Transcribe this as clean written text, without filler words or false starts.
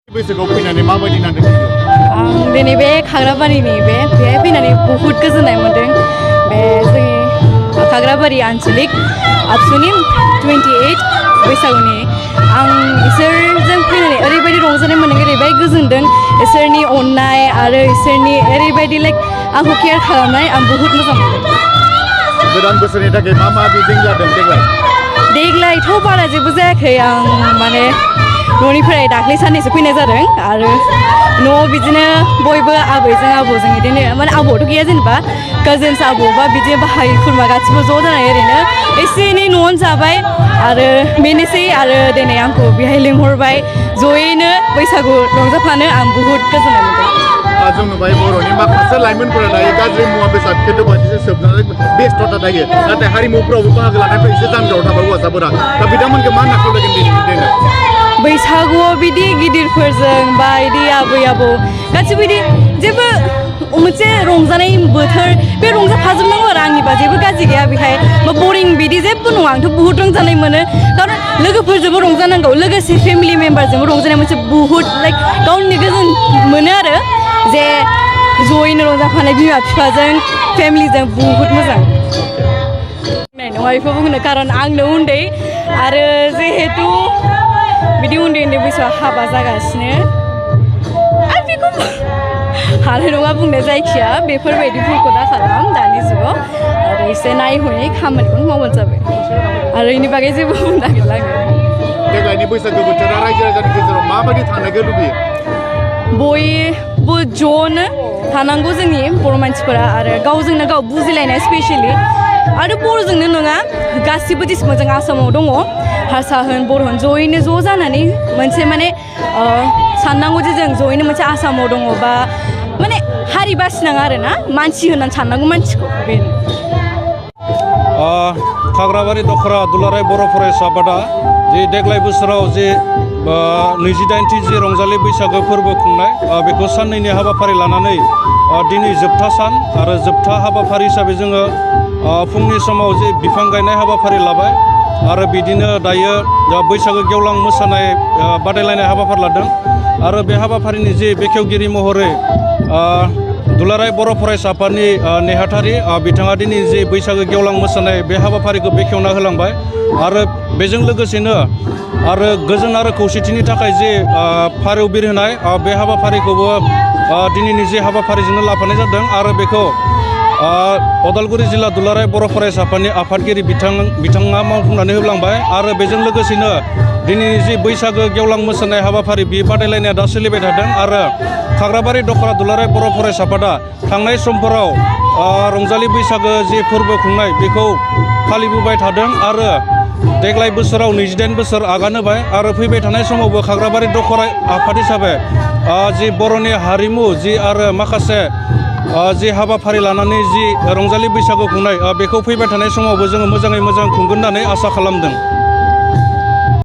बैसागुआव फैनानै माबायदि नांदों? आं दिनै बे खाग्राबारिनि बेहाय फैनानै बहुद गोजोननाय मोन्दों। बे जोंनि खाग्राबारि आनसलिक आबसुनि 28 बैसागुनि आं इसोरजों फैनानै ओरैबायदि रंजानाय मोन्दों, ओरैबायदि गोजोनदों। इसोरनि अननाय आरो इसोरनि ओरैबायदि आंखौ केयार खालामनाय, आं बहुद मोजां मोन्दों। गोदान बोसोरनि थाखाय मा बिदिं जादों देग्लाय? देग्लायथ' बारा जेबो जायाखै। आं माने न'निफ्राय दाख्लै साननैसो फैनाय जादों आरो न'आव बिदिनो बयबो आबैजों आबौजों बिदिनो माने आबौआथ' गैया जेनेबा काजिन्स आबौ बा बिदिनो बाहागि खुरमा गासिबो ज' जानानै ओरैनो एसे एनै न'आवनो जाबाय आरो बेनोसै। आरो दिनै आंखौ बेहाय लिंहरबाय जयैनो बैसागु रंजाफानो, आं बहुद गोजोननाय मोन्दों। जों नुबाय बर'नि माखासे लाइमोनफोरा दायो गाज्रि मुवा बेसाद खोदोबादिजों सोबनानै बेस्थ'था थायो, नाथाय हारिमुफ्रावबो बाहागो लानायफ्रा एसे जानगाराव थाबाय हौवासाफोरा। दा बिथांमोनखौ मा होनना खावलायगोन दिनै? बैसागुआव बिदि गिदिरफोरजों बा बिदि आबै आबौ गासिबो बिदि जेबो मोनसे रंजानाय बोथोर, बे रंजाफाजोबनांगौ आरो आंनिबा जेबो गाज्रि गैया बेहाय। बरिं बिदि जेबो नङा। आंथ' बहुद रंजानाय मोनो, खारन लोगोफोरजोंबो रंजानांगौ, लोगोसे फेमिलि मेम्बारजोंबो रंजानाय मोनसे बहुद गावनि गोजोन मोनो आरो जे जयैनो रंजाफानाय बिमा बिफाजों फेमिलिजों बहुद मोजां। नङा बेखौ बुंनो, खारन आंनो उन्दै आरो जिहेतु बिदि उन्दै उन्दै बैसोआव हाबा जागासिनो, आं बेखौ हानाय नङा बुंनो। जायखिया बेफोरबायदि भुलखौ दा खालाम दानि जुगाव, आरो एसे नायहयै खामानिखौनो मावबानो जाबाय आरो बेनि बागै जेबो बुंनो नागिरला आङो। देग्लायनि बैसागु बोथोरा रायजो राजानि गेजेराव माबायदि थानायखौ लुबैयो? बयबो ज'नो थानांगौ जोंनि बर' मानसिफोरा, आरो गावजोंनो गाव बुजिलायनाय स्पेसियेलि, आरो बर'जोंनो नङा गासिबो जेसेबां जों आसामाव दङ, हारसा होन बर' होन, जयैनो ज' जानानै मोनसे माने साननांगौ जे जों जयैनो मोनसे आसामाव दङ, बा माने हारि बासिनाङा आरो ना, मानसि होननानै साननांगौ मानसिखौ। बेनो खाग्राबारि दखरा दुलाराय बर' फरायसा आफादा जे देग्लाय बोसोराव जे 28थि जे रंजालि बैसागो फोरबो खुंनाय, बेखौ साननैनि हाबाफारि लानानै दिनै जोबथा सान, आरो जोबथा हाबाफारि हिसाबै जोङो फुंनि समाव जे बिफां गायनाय हाबाफारि लाबाय, आरो बिदिनो दायो बैसागो गेवलां मोसानाय बादायलायनाय हाबाफारि लादों। आरो बे हाबाफारिनि जे बेखेवगिरि महरै दुलाराय बर' फरायसा आफादनि नेहाथारि बिथाङा दिनै जे बैसागो गेवलां मोसानाय बे हाबाफारिखौ बेखेवना होलांबाय। आरो बेजों लोगोसेनो आरो गोजोन आरो खौसेथिनि थाखाय जे फारौ बिरहोनाय बे हाबाफारिखौबो दिनैनि जे हाबाफारिजोंनो लाफानाय जादों। आरो बेखौ अदालगुरि जिल्ला दुलाराय बर' फरायसा आफादनि आफादगिरि बिथाङा मावफुंनानै होलांबाय। आरो बेजों लोगोसेनो दिनैनि जे बैसागो गेवलां मोसानाय हाबाफारि बे बादायलायनाया दा सोलिबाय थादों। आरो खाग्राबारि दखरा दुलाराय बर' फरायसा आफादा थांनाय समफोराव रंजालि बैसागो जे फोरबो खुंनाय बेखौ फालिबोबाय थादों। आरो देग्लाय बोसोराव 28 बोसोर आगान होबाय। आरो फैबाय थानाय समावबो खाग्राबारि दखरा आफाद हिसाबै जि बर'नि हारिमु जि आरो माखासे जि हाबाफारि लानानै जि रंजालि बैसागु खुंनाय बेखौ फैबाय थानाय समावबो जोङो मोजाङै मोजां खुंगोन होननानै आसा खालामदों।